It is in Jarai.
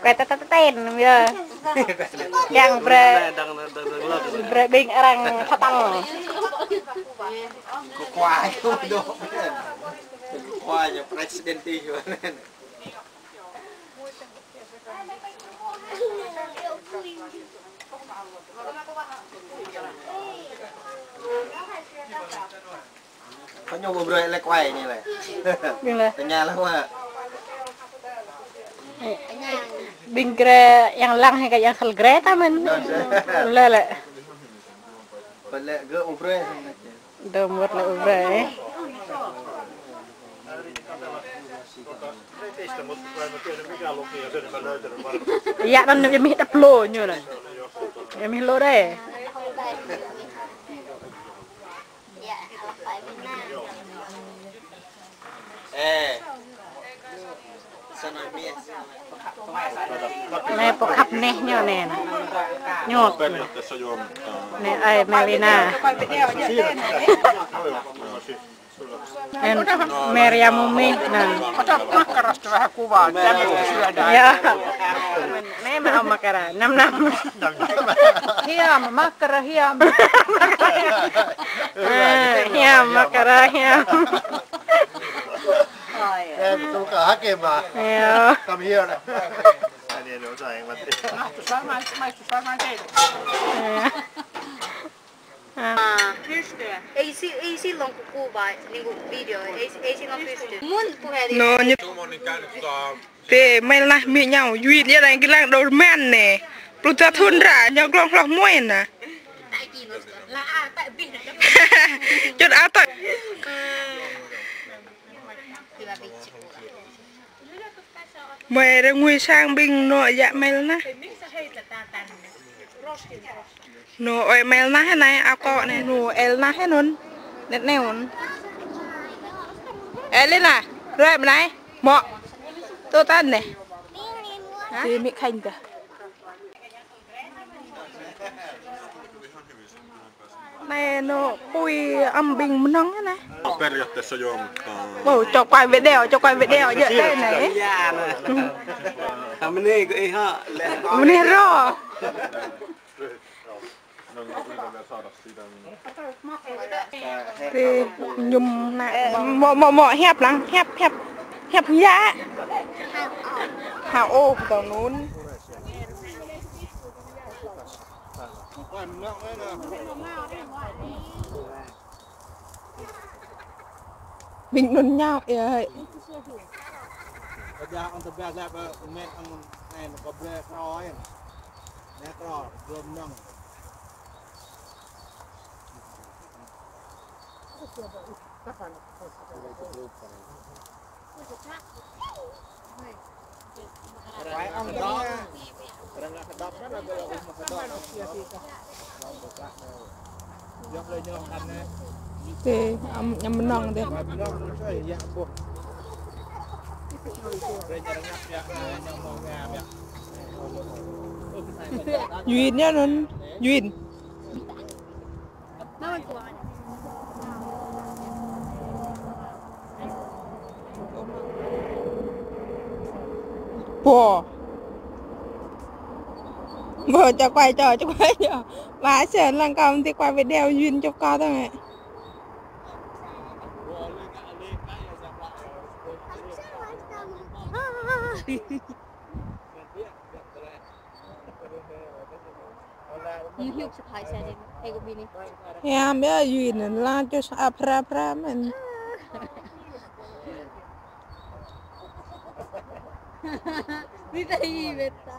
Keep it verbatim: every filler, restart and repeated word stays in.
Kue tơ tơ tơ ten, yơh. Yang ƀrơi, đang, đang, đang, đang lơ̆m. Ƀrơi ƀing arăng khătăng. Kơ kuai, kơ dŏ. Kơ kuai ñu presiden tih. Kơ ñu ƀu brơi lĕ kuai ñu lĕ. Ñu lĕ. Tơña lĕ wa. Ƀing grê yang lăng hĭ kơ yang khăl grê ta mơ̆n. Lĕ lĕ. Bơlĕ gơ̆ ƀu brơi. Dơ̆m wơ̆t lĕ ƀu brơi. Yă anŭn ñu mih đăp lô ñu anŭn. Ñu mih lô đơi. Ê. Anai pô khăp neh ñu anai. Ñu. Anai, ơi, Melina. Anai, Meriam Umi, anai. Yă. Anai mă ôh mơkara, năm năm. Hiam, mơkara hiam. Ơ, hiam, mơkara hiam. Ơ, tui kơ hơget mă. Yă. Come here. Anai, anai, anai. Yă. Ơ. Ơ. Ê, ih sĭ, ê, ih sĭ lŏng kơ kâo ƀă, anai kâo video, ê, ê, ih sĭ lŏng first. Mơ̆n pô hơget. Nô, ñu. Tê, mel nah mĭ ñu, Yuin yơh đang kilang đôr man anai. Pluh dua thun ră, ñu glông hloh mui anai. Čut a tơi. Mơi rơngui sang ƀing nô yă mel nah. Nô ơi mel nah anai, akŏ anai. Nô el nah anŭn. Net neun. Elina, rơi mơnai. Mŏ. Tơ tăn anai. Hă? Tê mĭ khanh tơ. Anai nô apui ăm ƀing mơnơ̆ng anai. Periode sejom. Ơ, čŏk quay video, čŏk quay video yơh anai. Mơnĭ kơ ih hă. Mơnĭ rô. Tê, ñu anai. Mŏ, mŏ, mŏ, hiăp lăng, hiăp, hiăp. Hiăp yă. Hao ôh, tơ anŭn. Ƀing anŭn ñu, yă. Tê, ăm, ñu mơnơ̆ng tê. Yuin yơh anŭn, Yuin. Pô. Mơ, čŏk quay, čŏk, čŏk quay, čŏk. Ba sơ lăng kơ ăm tê quay video Yuin čŏk kơ tơ mĕ. Hiam yơh Yuin anŭn lăng čô sa phra phra mơ̆n. Đi đây beta.